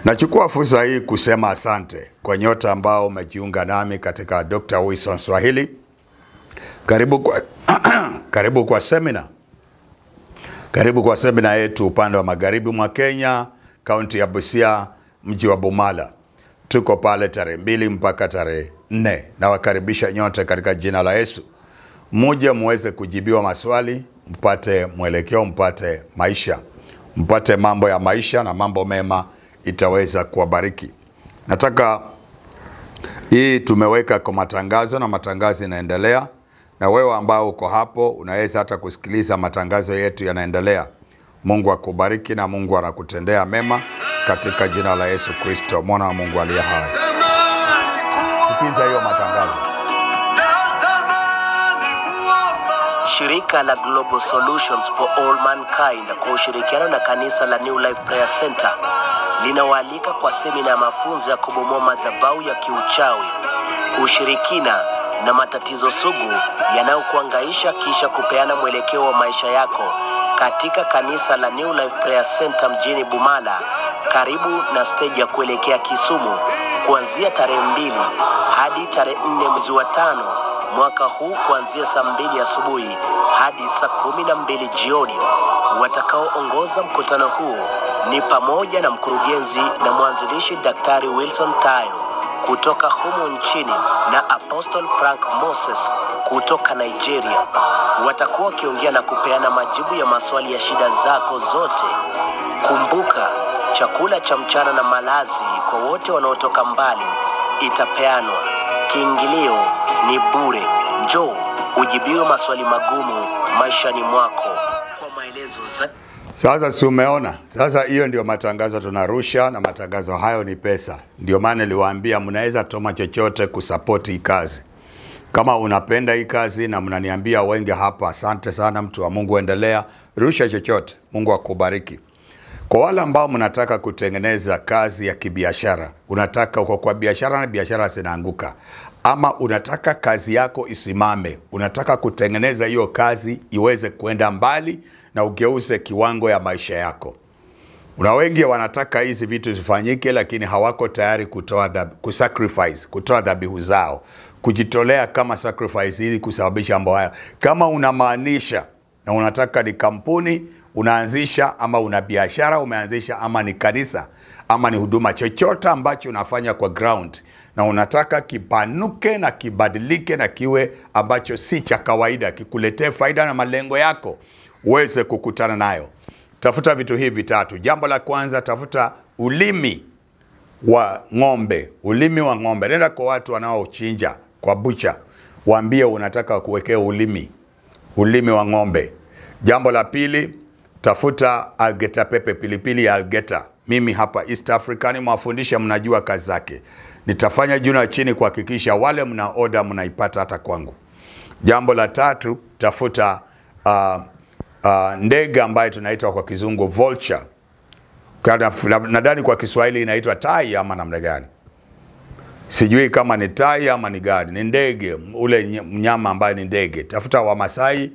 Nachukua fursa hii kusema asante kwa nyota ambao umejiunga nami katika Dr. Wilson Swahili. Karibu kwa semina. Karibu kwa semina yetu upande wa magharibi mwa Kenya, kaunti ya Busia, mji wa Bumala. Tuko pale tarehe 2 mpaka tarehe 4. Nawakaribisha nyote katika jina la Yesu. Muje muweze kujibiwa maswali, mpate mwelekeo, mpate maisha, mpate mambo ya maisha na mambo mema itaweza kuwabariki. Nataka hii tumeweka kwa matangazo na matangazo inaendelea, na wewe ambao uko hapo unaweza hata kusikiliza matangazo yetu yanaendelea. Mungu akubariki na Mungu anakutendea mema katika jina la Yesu Kristo, mwana wa Mungu aliye hai. Sikiliza hiyo matangazo. Shirika la Global Solutions for All Mankind kwa ushirikiano na kanisa la New Life Prayer Center linawaalika kwa semina ya mafunzo ya kubomoa madhabahu ya kiuchawi, ushirikina na matatizo sugu yanayokuhangaisha, kisha kupeana mwelekeo wa maisha yako katika kanisa la New Life Prayer Center mjini Bumala, karibu na stage ya kuelekea Kisumu, kuanzia tarehe 2 hadi tarehe 4 mwezi wa 5 mwaka huu, kuanzia saa 2 asubuhi hadi saa 12 jioni. Watakaoongoza mkutano huu ni pamoja na mkurugenzi na mwanzilishi Daktari Wilson Tayo kutoka humu nchini na Apostle Frank Moses kutoka Nigeria. Watakuwa wakiongea na kupeana majibu ya maswali ya shida zako zote. Kumbuka, chakula cha mchana na malazi kwa wote wanaotoka mbali itapeanwa. Kiingilio ni bure. Njoo ujibiwe maswali magumu maishani mwako. Kwa maelezo za Sasa si umeona? Sasa hiyo ndio matangazo tunarusha, na matangazo hayo ni pesa. Ndio maana niliwaambia mnaweza toma chochote kusupport hii kazi. Kama unapenda hii kazi na mnaniambia wengi hapa, asante sana mtu wa Mungu, endelea, rusha chochote. Mungu akubariki. Kwa wale ambao mnataka kutengeneza kazi ya kibiashara, unataka uko kwa biashara na biashara zinaanguka, ama unataka kazi yako isimame, unataka kutengeneza hiyo kazi iweze kwenda mbali na ugeuze kiwango ya maisha yako. Kuna wengi wanataka hizi vitu zifanyike, lakini hawako tayari kutoa kusacrifice, kutoa dhabihu zao, kujitolea kama sacrifice ili kusababisha mambo haya. Kama unamaanisha na unataka ni kampuni unaanzisha, ama una biashara umeanzisha, ama ni kanisa, ama ni huduma, chochote ambacho unafanya kwa ground na unataka kipanuke na kibadilike na kiwe ambacho si cha kawaida, kikuletee faida na malengo yako uweze kukutana nayo, tafuta vitu hivi vitatu. Jambo la kwanza, tafuta ulimi wa ng'ombe. Ulimi wa ng'ombe. Nenda kwa watu wanaochinja, kwa bucha, waambie unataka kuwekea ulimi wa ng'ombe. Jambo la pili, tafuta algeta pepe, pilipili ya algeta. Mimi hapa East Africa nimewafundisha, mnajua kazi zake. Nitafanya juu na chini kuhakikisha wale mna order mnaipata hata kwangu. Jambo la tatu, tafuta ndege ambaye tunaitwa kwa kizungu vulture. Nadhani kwa Kiswahili inaitwa tai ama namna gani. Sijui kama ni tai ama ni gani. Ni ndege, ule mnyama ambaye ni ndege. Tafuta Wamasai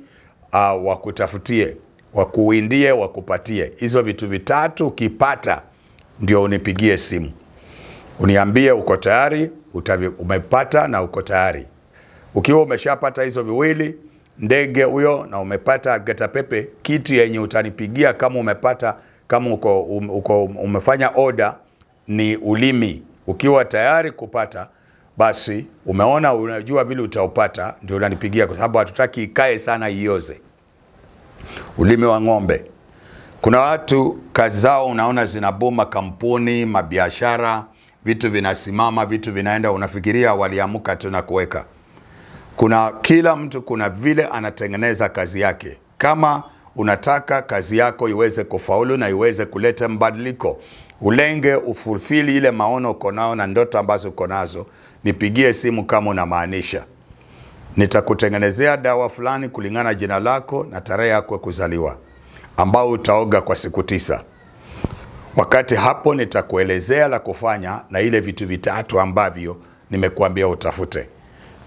wakutafutie, wakuwindie, wakupatie. Hizo vitu vitatu ukipata ndio unipigie simu. Uniambie uko tayari, umepata na uko tayari. Ukiwa umeshapata hizo viwili, ndege huyo na umepata algeta pepe, kitu yenye utanipigia kama umepata, kama uko umefanya order ni ulimi. Ukiwa tayari kupata, basi umeona, unajua vile utaupata, ndio unanipigia, kwa sababu hatutaki ikae sana ioze. Ulimi wa ng'ombe. Kuna watu kazi zao unaona zinaboma, kampuni, mabiashara, vitu vinasimama, vitu vinaenda, unafikiria waliamuka tu na kuweka. Kuna kila mtu kuna vile anatengeneza kazi yake. Kama unataka kazi yako iweze kufaulu na iweze kuleta mbadiliko, ulenge ufulfili ile maono uko nao na ndoto ambazo uko nazo, nipigie simu kama unamaanisha. Nitakutengenezea dawa fulani kulingana jina lako na tarehe yako ya kuzaliwa, ambao utaoga kwa siku 9. Wakati hapo nitakuelezea la kufanya na ile vitu vitatu ambavyo nimekuambia utafute.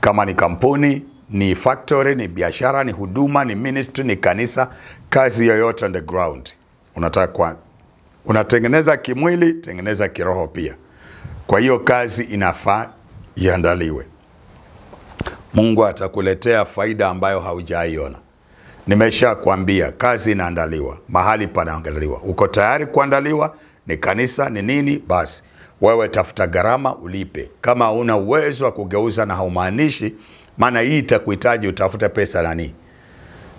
Kama ni kampuni, ni factory, ni biashara, ni huduma, ni ministry, ni kanisa, kazi yoyote on the ground unataka Unatengeneza kimwili, tengeneza kiroho pia. Kwa hiyo kazi inafaa iandaliwe. Mungu atakuletea faida ambayo haujaiona. Nimeshakwambia kazi inaandaliwa, mahali panaandaliwa. Uko tayari kuandaliwa? Ni kanisa, ni nini? Basi wewe tafuta gharama ulipe. Kama una uwezo wa kugeuza na haumaanishi, maana hii itakuhitaji utafute pesa nani.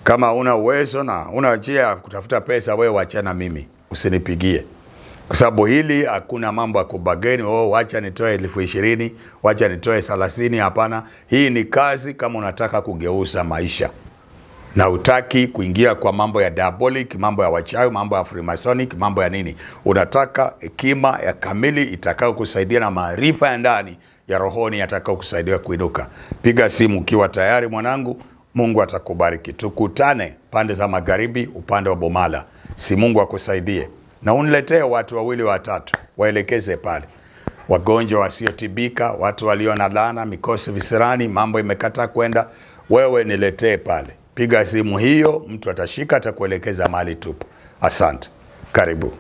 Kama una uwezo na una njia ya kutafuta pesa, wewe wachana mimi, usinipigie. Kwa sababu hili hakuna mambo ya kubageni, oh, wacha nitoe 20,000, wacha nitoe 30. Hapana, hii ni kazi kama unataka kugeuza maisha na utaki kuingia kwa mambo ya diabolic, mambo ya wachawi, mambo ya Freemasonic, mambo ya nini. Unataka hekima ya kamili itakayokusaidia na maarifa ya ndani ya rohoni yatakayokusaidia kuinuka. Piga simu ukiwa tayari mwanangu, Mungu atakubariki. Tukutane pande za magharibi, upande wa Bomala. Si Mungu akusaidie. Na uniletee watu wawili watatu, waelekeze pale. Wagonjwa wasiotibika, watu walio na laana, mikosi visirani, mambo imekataa kwenda, wewe niletee pale. Piga simu hiyo, mtu atashika, atakuelekeza mahali tupo. Asante, karibu.